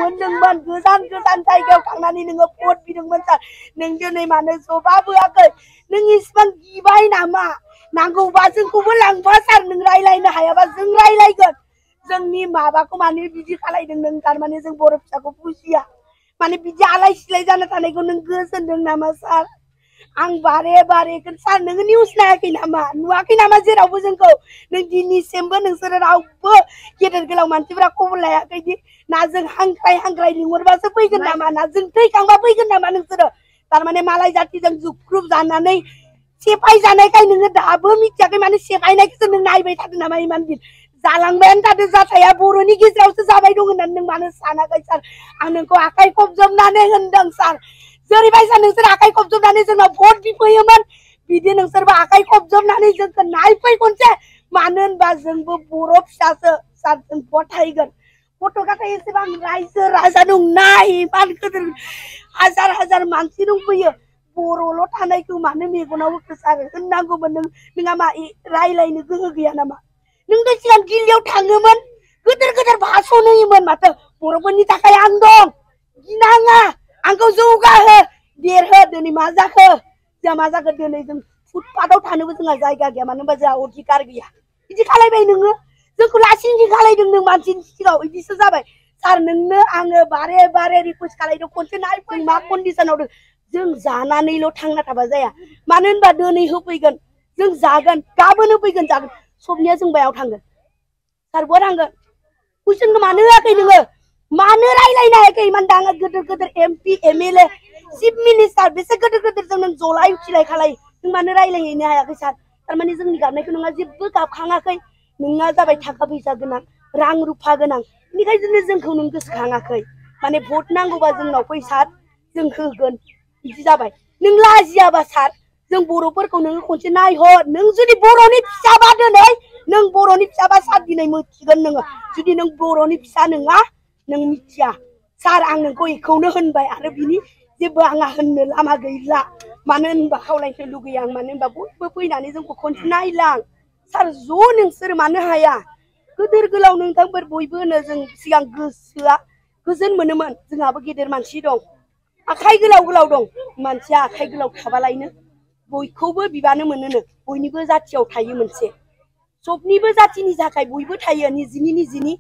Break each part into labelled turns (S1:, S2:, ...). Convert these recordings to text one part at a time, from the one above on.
S1: होनदोंमोन गोजान गोजान जायगायाव थांनानै नोङो भट बिदोंमोन सार नों दिनै मानो जबाबोआखै नों इसिबां गिबाय नामा नांगौबा जोंखौबो लांफा सार नों रायलायनो हायाबा जों रायलायगोन जोंनि माबाखौ माने बिदि खालायदों नों थारमाने जों बर' फिसाखौ बुजिया माने बिदि आलाय सिलाय जाना थानायखौ नों गोजोनदों नामा सार आं बारे बारे सार नोङो निउस नायाखै नामा नुवाखै नामा जेरावबो जोंखौ नों दिनैसिमबो नोंसोरो रावबो गेदेर गोलाव मानसिफोरा खबर लायाखैदि ना जों हांख्राय लिंहरबासो फैगोन नामा ना जों थैखांबा फैगोन नामा नोंसोरो तारमाने मालाय जातिजों जुख्रुब जानानै सेफाय जानायखाय नोङो दाबो मिथियाखै माने सेफायनायखौसो नों नायबाय थादों नामा इमान दिन जालांबायानो थादों जाथाया बर'नि गेजेरावसो जाबाय दं होननानै नों मानो सानाखै सार आं नोंखौ आखाइ खबजबनानै होनदों सार जेरैबायसा नोंसोर आखाइ खबजबनानै जोंनाव भट बिफैयोमोन बिदि नोंसोरबो आखाइ खबजबनानै जोंखौ नायफै खनसे मानो होनबा जोंबो बर' फिसासो सार जों गथायगोन गथ' गथाय एसेबां रायजो राजा दं नाय इमान गिदिर हाजार हाजार मानसि दंफैयो बर'ल' थानायखौ मानो मेगनाव होखो सार होननांगौमोन नोंहा मा रायलायनो गोहो गैया नामा नोंथ' सिगां दिल्लीयाव थाङोमोन गोदोर गोदोर भाषण होयोमोन माथो बर'फोरनि थाखाय आं दं गिनाङा आंखौ जौगाहो देरहो दिनै मा जाखो जोंहा मा जाखो दिनै जों फुटपाथाव थानोबो जोंहा जायगा गैया मानो होनबा जोंहा अधिकार गैया बिदि खालायबाय नोङो जोंखौ लासिंसिं खालायदों नों मानसिनि सिगाङाव बिदिसो जाबाय सार नोंनो आङो बारे बारे रिकुवेस्ट खालायदों खनसे नायफै मा कन्डिसनाव दं जों जानानैल' थांना थाबा जाया मानो होनबा दिनै होफैगोन जों जागोन गाबोन होफैगोन जागोन सबनिया जों बायाव थांगोन सार बहा थांगोन कुइसनखौ मानो होआखै नोङो मानो रायलायनो हायाखै इमान दाङा गोदोर गोदोर MP MLA चिफ मिनिस्टार बेसे गोदोर गोदोरजों नों जलाय उथिलाय खालाय नों मानो रायलायहैनो हायाखै सार थारमाने जोंनि गाबनायखौ नोंहा जेबो गाबखाङाखै नोंना जाबाय थाखा फैसा गोनां रां रुफा गोनां बेनिखायनो जोंखौ नों गोसोखाङाखै माने भट नांगौबा जोंनाव फै सार जों होगोन बिदि जाबाय नों लाजियाबा सार जों बर'फोरखौ नोङो खनसे नायहर नों जुदि बर'नि फिसाबा दिनै नों बर'नि फिसाबा सार दिनै मिथिगोन नोङो जुदि नों बर'नि फिसा नङा नों मिथिया सार आं नोंखौ बेखौनो होनबाय आरो बिनि जेबो आंहा होननो लामा गैला मानो होनबा खावलायनो लुगैयो आं मानो होनबा बयबो फैनानै जोंखौ खनसे नायलां सार ज' नोंसोर मानो हाया गोदोर गोलाव नोंथांफोर बयबो होनो जों सिगां गोसोआ गोजोन मोनोमोन जोंहाबो गेदेर मानसि दं आखाइ गोलाव गोलाव दं मानसिया आखाइ गोलाव थाबालायनो बयखौबो बिबानो मोनोनो बयनिबो जाथियाव थायो मोनसे सबनिबो जातिनि थाखाय बयबो थायो निजिनि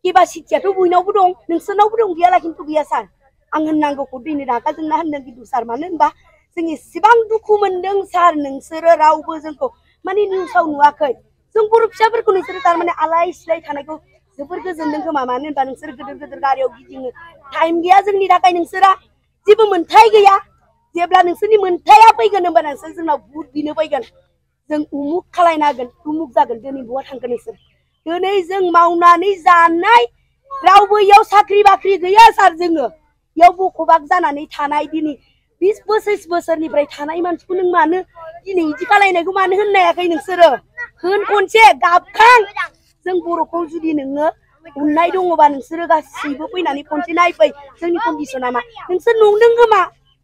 S1: केपासिटियाथ' बयनावबो दं नोंसोरनावबो दं गैयाला खिन्थु गैया सार आं होननांगौखौ दिनै रागा जोंना होनदों खिन्थु सार मानो होनबा जों एसेबां दुखु मोनदों सार नोंसोरो रावबो जोंखौ माने निउसाव नुवाखै जों बर' फिसाफोरखौ नोंसोरो थारमाने आलाय सिलाय थानायखौ जोबोर गोजोनदों खोमा मानो होनबा नोंसोर गोदोर गोदोर गारियाव गिदिङो टाइम गैया जोंनि थाखाय नोंसोरा जेबो मोन्थाय गैया जेब्ला नोंसोरनि मोन्थाया फैगोन होनबा नोंसोर जोंनाव भुट बिनो फैगोन जों उमुक खालायना होगोन उमुक जागोन दिनै बहा थांगोन नोंसोर दिनै जों मावनानै जानाय रावबो इयाव साख्रि बाख्रि गैया सार जोङो इयाव बखबाग जानानै थानाय दिनै 20 बोसोरनिफ्राय थानाय मानसिखौ नों मानो दिनै बिदि खालायनायखौ मानो होननो हायाखै नोंसोरो होन खनसे गाबखां जों बर'खौ जुदि नोङो अननाय दङबा नोंसोरो गासैबो फैनानै खनसे नायफै जोंनि कन्डिसना मा नोंसोर नंदों खोमा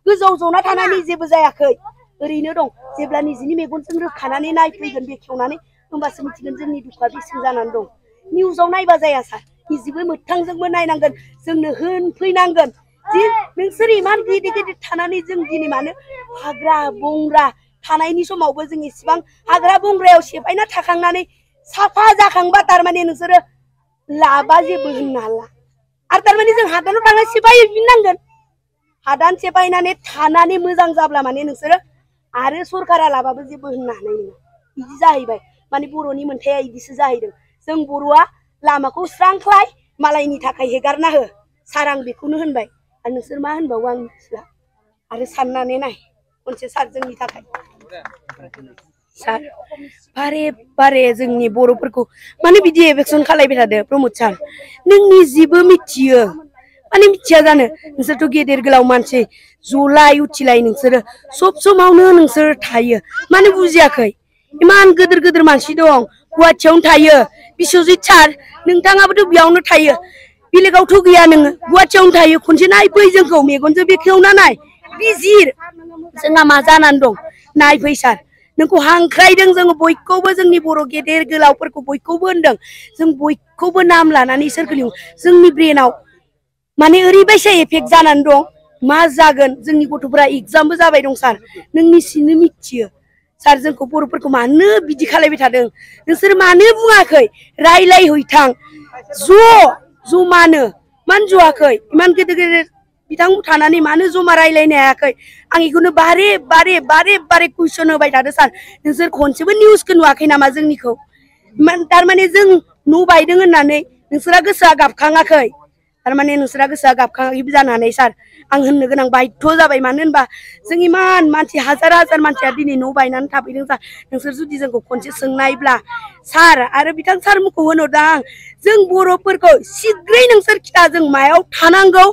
S1: गोजौआव जना थानानै जेबो जायाखै ओरैनो दं जेब्ला निजिनि मेगनजों रोखानानै नायफैगोन बेखेवनानै होमबासो मिथिगोन जोंनि दुखुआ बेसेबां जानानै दं निउसाव नायबा जाया सार निजिबो मोगथांजोंबो नायनांगोन जोंनो होनफैनांगोन जि नोंसोर इमान गिदिर गिदिर थानानै जों दिनै मानो हाग्रा बंग्रा थानायनि समावबो जों इसिबां हाग्रा बंग्रायाव सेफायना थाखांनानै साफा जाखांबा थारमाने नोंसोरो लाबा जेबो होननो हाला आरो थारमाने जों हादानाव थांना सेफायहैफिननांगोन हादान सेफायनानै थानानै मोजां जाब्ला माने नोंसोरो आरो सरकारा लाबाबो जेबो होननो हानाय नङा बिदि जाहैबाय माने बर'नि मोन्थाया बिदिसो जाहैदों जों बर'आ लामाखौ स्रांख्लाय मालायनि थाखाय हेगारना हो सार आं बेखौनो होनबाय आरो नोंसोर मा होनबावो आं मिथिला आरो साननानै नाय खनसे सार जोंनि थाखाय सार बारे बारे जोंनि बर'फोरखौ माने बिदि एभेकसन खालायबाय थादो प्रमद सार नों निजेबो मिथियो माने मिथिया जानो नोंसोरथ' गेदेर गोलाव मानसि जलाय उथिलाय नोंसोरो सब समावनो नोंसोर थायो माने बुजियाखै इमान गोदोर गोदोर मानसि दं गुवाहाटियावनो थायो बिश्वजित सार नोंथाङाबोथ' बेयावनो थायो बेलेगावथ' गैया नोङो गुवाहाटियावनो थायो खनसे नायफै जोंखौ मेगनजों बेखेवना नाय बिजिर जोंहा मा जानानै दं नायफै सार नोंखौ हांख्रायदों जोङो बयखौबो जोंनि बर' गेदेर गोलावफोरखौ बयखौबो होनदों जों बयखौबो नाम लानानै सोरखौ लिङो जोंनि ब्रेनाव माने ओरैबायसा एफेक्ट जानानै दं मा जागोन जोंनि गथ'फोरा एग्जामबो जाबाय दं सार नों निसिनो मिथियो सार जोंखौ बर'फोरखौ मानो बिदि खालायबाय थादों नोंसोर मानो बुङाखै रायलायहैथां जमानो मानो ज'आखै इमान गेदेर गेदेर बिथांमोन थानानै मानो जमा रायलायनो हायाखै आं इखौनो बारे बारे कुइसन होबाय थादों सार नोंसोर खनसेबो निउसखौ नुवाखै नामा जोंनिखौ तारमाने जों न' बायदों होननानै नोंसोरा गोसोआ गाबखाङाखै तारमाने नोंसोरा गोसोआ गाबखाङाखैबो जानो हानाय सार आं होननो गोनां बाध्य जाबाय मानो होनबा जों इमान मानसि हाजार मानसिया दिनै न' बायनानै थाफैदों सार नोंसोर जुदि जोंखौ खनसे सोंनायब्ला सार आरो बिथां सारमोनखौ होनहरदों आं जों बर'फोरखौ सिद्रै नोंसोर खिथा जों मायाव थानांगौ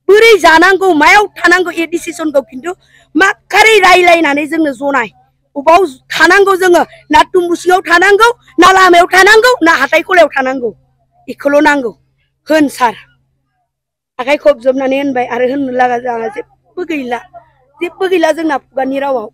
S1: बोरै जानांगौ मायाव थानांगौ ए डिसिसनखौ खिन्थु माखारै रायलायनानै जोंनो जनाय अबाव थानांगौ जोङो ना टुम्बुसिङाव थानांगौ ना लामायाव थानांगौ ना हाथाय खलायाव थानांगौ इखौल' नांगौ होन सार आखाइ खबजबनानै होनबाय आरो होननो लागा जोंहा जेबो गैला जोंना खुगानि रावाव